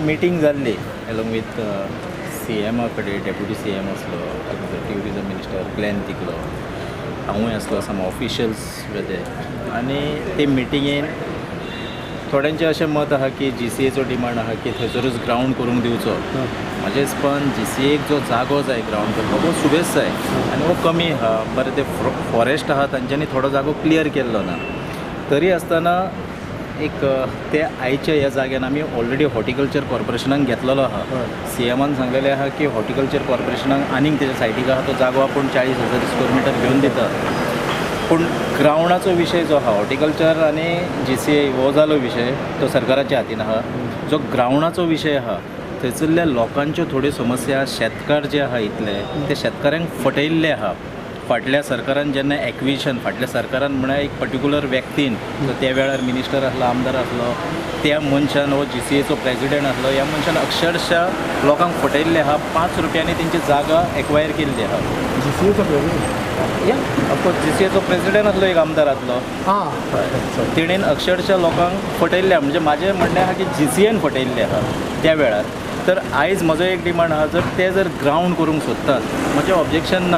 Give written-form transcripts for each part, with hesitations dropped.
Meeting जाल्ली along with सीएमा कडेन. Deputy CM आसलो, ट्युरिजम मिनिस्टर ग्लॅन तिकलो, हांवूय आसलो, सम ऑफिशियल्स वेते. आनी ते मिटिंगेन थोड्यांचें अशें मत आहा की जीसीएचो डिमांड आहा की थंयसरूच ग्रावंड करूंक दिवचो. म्हाजें हिसपान जीसीएक जो जागो जाय ग्रावंड करपाक, हो सुबेज जाय आनी हो कमी आहा. बरें, ते फॉरेस्ट आहा, तांच्यांनी थोडो जागो क्लियर केल्लो ना. तरी आसतना एक ते आयच्या ह्या जाग्यान आमी ऑलरेडी हॉर्टिकल्चर कॉर्पोरेशनाक घेतलेलो आहा. सीएमान सांगलेलें आहा की हॉर्टिकल्चर कॉर्पोरेशनाक आनीक तेच्या सायडीक आहा तो जागो आपूण 40,000 स्क्वेअर मिटर घेवन दिता. पूण ग्रावंडाचो विशय जो आहा, हॉर्टिकल्चर आनी जीसीए हो जालो विशय, तो सरकाराच्या हातीन आहा. जो ग्रावंडाचो विशय आहा, थंयसरल्या लोकांच्यो थोड्यो समस्या, शेतकार जे आहा इतले, ते शेतकाऱ्यांक फटयल्ले आहा. फाटल्या सरकारान जेन्ना एक्विजिशन, फाटल्या सरकारान म्हळ्यार एक पर्टिक्युलर व्यक्तीन, जो त्या वेळार मिनिस्टर आसलो, आमदार आसलो, त्या मनशान, हो जीसीएचो प्रेजिडेंट आसलो, ह्या मनशान अक्षरशः लोकांक फटयल्ले आहा. 5 रुपयांनी तेंची जागा एक्वायर केल्ली आहा. जीसीएचो प्रेसिडेंट? या, ऑफकोर्स, जीसीएचो प्रेजिडेंट आसलो, एक आमदार आसलो. तेणेन अक्षरशः लोकांक फटयल्लें आहा. म्हणजे म्हाजें म्हणणें आहा की जीसीएन फटयल्लें आहा त्या वेळार. तर आयज म्हजो एक डिमांड आहा, जर ते जर ग्रावंड करूंक सोदतात, म्हजें ऑब्जेक्शन ना,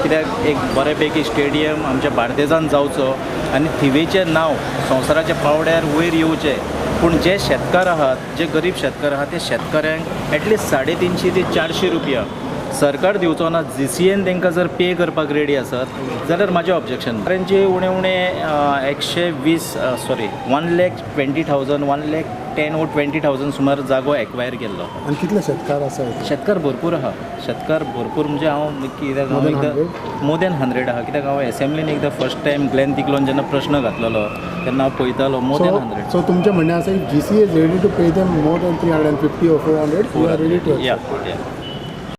कित्याक एक बरे पैकी स्टेडियम आमच्या बार्देजान जावचो आनी थिवेचें नांव संवसाराच्या पांवड्यार वयर येवचें. पूण जे शेतकार आहात, जे गरीब शेतकार आहात, ते शेतकाऱ्यांक एटलिस्ट 350 ते 400 रुपया सरकार दिवचो ना, जीसीएन तांकां जर पे करपाक रेडी आसत जाल्यार म्हाजें ऑब्जेक्शन. तांचे उणें उणें 120, sorry, 1,20,000, 1,10,000 or 20,000 सुमार जागो एक्वायर केल्लो. आनी कितले शेतकार आसा? शेतकार भरपूर आहा. शेतकार भरपूर म्हणजे हांव कित्याक हांव More than एकदां, मोर दॅन 100 आहा, कित्याक हांव एसेंब्लीन एकदां फर्स्ट टायम ग्लॅन तिकलोन जेन्ना प्रश्न घातलेलो तेन्ना हांव पळयतालो, मोर दॅन 100. सो तुमचें म्हणणें आसा, if GCA is ready to pay them more than 350 or 400, you are ready to या.